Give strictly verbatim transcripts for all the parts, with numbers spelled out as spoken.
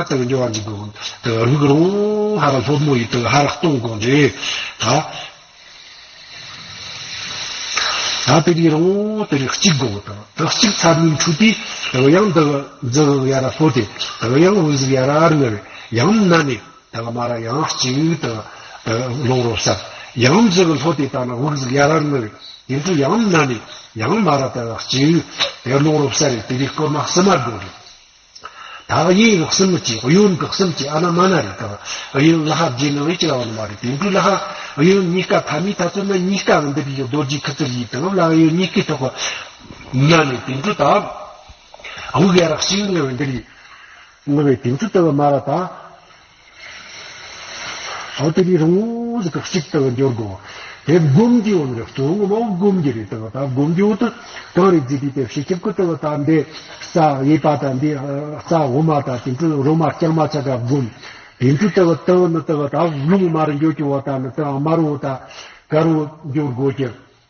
ད་འགྱོ་བ་འདི་དགོ། ད་དབུགས་རོང་ཧ་ར་ལྷོད་མོ་ཡི་ད་ཧ་ར་གཏོང་དགོ་འདི། ད་ད་དེ་རི་རོང་དེ་རི་གཅིག་དགོ། ད་ད་གཅིག་ཚར་ནི་འཕྲོ་དེ་ད་ཡང་ད་ཟུག་ཡར་ལྷོད་དེ། ད་ཡང་དབུགས་ཟུག་ཡར་ར་ནི་ཡང་ན་ནི། ད་མ་ར་ཡང་གཅིག་ད་ད་རླུང་རོབ་སར་ཡང་ཟུག་ལྷོད་དེ། ད་ནི་དབུགས་ཟུག་ཡར་ར་ནི་དེ་འཕྲོ་ཡང་ན་ནི་ཡང་མ་ར་ད་གཅིག་ད་རླུང་རོབ་སར་རེ་དེ་རི་སྐོར་མ་གསུམ་མ་དགོ་རེ། ད་གཡས་གསུམ་གྱི་གཡོན་གྱི་གསུམ་གྱི་ཨ་ན་མ་ན་རེ། ད་གཡོན་ལ་ཧ་བརྗེ་ནི་བའི་ཅི་ར་བ་ནི་མ་རེ། དེ་འཕྲོ་ལ་ཧ་གཡོན་གཉིས་ཀ་ཐ་མི་ཐ་ཚོད་ན་གཉིས་ཀ་འདི་རི་རྡོ་རྗེ་ཁུ་ཚུར་ཡི་ད་ལ་གཡོན་གཉིས་ཀའི་ཐོག་ན་ནི་དེ་འཕྲོ་ད་དབུགས་ཡར་ར་གཅིག་ནི་བའི་འདི་རི་ནི་བའི་དེ་འཕྲོ་ད་མ་ར་ད། ཨོ་དེ་རི་རོང་ཟིག་གཅིག་ད་འགྱོ་དགོ། དེ་སྒོམ་རྒྱུ་འོང་རེ། གཙོ་བོ་ངོ་མ་སྒོམ་རྒྱུ་རེ། ད་ད་སྒོམ་རྒྱུ་ད་གང་རེ་ཟེར་དེ་དེ་ཤེས་ཁྱབ་ཀྱི་ད་ད་འདི་རྩ་གཡས་པ་ད་འདི་རྩ་འོག་མ་ད་དེ་འཕྲོ་རོ་མ་རྐྱང་མ་ཆ་ག་སྒོམ། དེ་འཕྲོ་ད་ད་ནི་ད་ད་རླུང་མར་འགྱོ་རྒྱུ་བ་ད་ནི་ད་མར་འོ་ད་དཀར་བོ་འགྱོ་དགོ་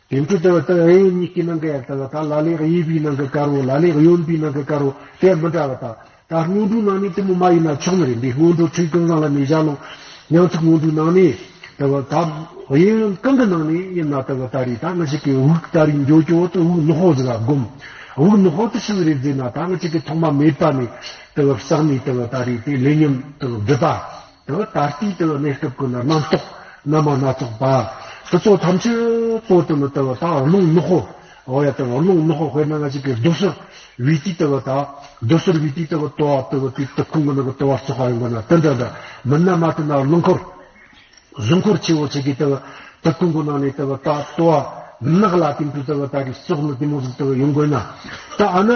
ཀྱི། དེ་འཕྲོ་ད་ད་གཡས་གཡོན་གཉིས་ཀྱི་ནང་གི་ཡར་ད་ད་ལ་ལས་གཡས་པའི་ནང་གི་དཀར་བོ་ལ་ལས་གཡོན་པའི་ནང་གི་དཀར་བོ་དེ་མི་འདྲ་བ་ད། ད་སྔོན་འགྲོའི་ནང་ནས་དེ་མོ་མ་ཡིན་ན་ཆོག་ནི་རེད། འདི་སྔོན་འགྲོ་ཁྲིད་ཀུན་བཟང་ལ་མི་བཞག་ལོང་། ཡང་ཚིག་སྔོན་འགྲོའི་ནང་ནས་ད་ད་གཡས་གཡོན་གང་གི་ནང་ནས་ཡིན་ན་ད་ད་རེས་ད་ང་ཅག་གི་དབུགས་ད་རེས་འགྱོ་འགྱོ་དུ་དབུགས་ནུ་ཧོ་ཟིག་ལ་སྒོམ། དབུགས་ནུ་ཧོ་དུ་ཆི་ཟིག་རེད་ཟེར་ན། ད་ང་ཅག་གི་ཐོག་མ་མེད་པ་ནས་ད་བསགས་ནས་ད་ད་རེས་དེ་ལས་ཉམས་ད་སྒྲིབ་པ། ད་ད་ལྟའི་ད་གནས་སྐབས་ཀྱི་ན་རྣམ་རྟོག་རྣམ་པ་སྣ་ཚོགས་པ་དེ་ཚོ་ཐམས་ཅད་པོ་དེ་ནི་ད་ད་རླུང་ནུ་ཧོ། འོ་ཡ། ད་རླུང་ནུ་ཧོ་དཔེར་ན་ང་ཅག་གི་རྡོ་སོལ་བུ་ཏི་ད་ད་རྡོ་སོལ་བུ་ཏི་ད་ལྟོ་བ་ད་དེ་ད་ཁུང་གི་ནང་གི་ལྟོ་བ་བཙོག་པ་ཡོང་གི་ན་དེ་འདྲ་འདྲ་མིན་ན་མ་དེ་ན་རླུང་འཁོར་གཟུགས་འཁོར་ཆེ་བོ་ཆེ་གི་ད་ད་ཁུང་གི་ནང་ནས་ད་ད་ལྟོ་བ་ནག་ལ་དེ་འདྲ་ད་ད་རེས་བཙོག་ནི་དེ་མོ་ཟིག་ད་ཡོང་གི་ན། ད་ཨ་ན་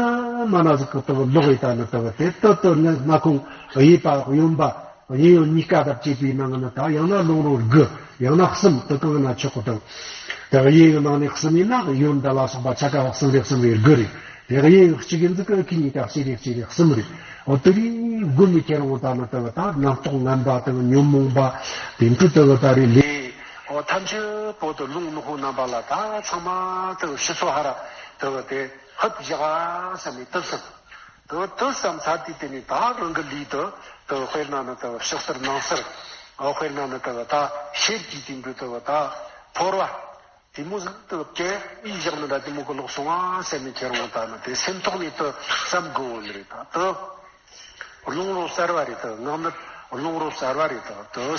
མ་ན་ཟིག་གི་ད་ལོག་ཡི་ད་ནི་ད་དེ་ད་ད་ནི་སྣ་ཁུང་གཡས་པ་གཡོན་པ་གཡས་གཡོན་གཉིས་ཀ་དང་བཅས་པའི་ནང་ན་ད་ཡང་ན་རླུང་རོ་དགུ། ཡང་ན་གསུམ། དེ་གང་ན་ཆོག་གོ་དང་། ད་གཡས་གཡོན་ནང་ནས་གསུམ་ཡིན་ན་གཡོན་ད་ལ་སོགས་པ་ཆ་ག་གསུམ་རེ་གསུམ་རེ་དགུ་རེ། ད་གཡས་གཡོན་གཅིག་ཡིན་ཟིག་གི་ཁི་གཉིས་ཀ་གཅིག་རེ་གཅིག་རེ་གསུམ་རེ། འོ་དེ་རེ་སྒོམ་མི་ཁྱེར་འོང་ད་ནི་ད་ད་རྣམ་རྟོག་ངན་པ་དང་ཉོན་མོངས་པ་དེ་འཕྲོ་ད་ད་རེ་ལས་འོ་ཐམས་ཅད་པོ་ད་རླུང་ནུ་ཧོ་རྣམ་པ་ལ་ད་ཚང་མ་ད་ཕྱི་སོ་ཧ་ར་ད་དེ་ཧབ་བཞག་ས་མི་ཐུབ་ས། དེ་དེ་བསམ་ཚར་དུས་དེ་ནི་ད་རང་གི་ལུས་དེ་དེ་དཔེར་ན་ནི་དེ་ཕྱི་གསལ་ནང་གསལ། འོ་དཔེར་ན་ནི་དེ་ད་ཤེལ་གྱི་སྟེང་དུ་དེ་ད་ཕོར་བ་དེ་མོ་ཟིག་དེ་གས་ཨི་བཞག་ནི་འདྲ་དེ་མོ་གི་ལོག་སོང་ང་ཟེར་ནི་ཁྱེར་འོང་ད་ནི་དེ་སེམས་ཐོག་ནས་དེ་བསམ་དགོས་འོང་ནི་རེད། ད་དེ་རླུང་རོ་གསར་བ་རེད། དེ་ངང་ནི་རླུང་རོ་གསར་བ་རེད། དེ་དེ།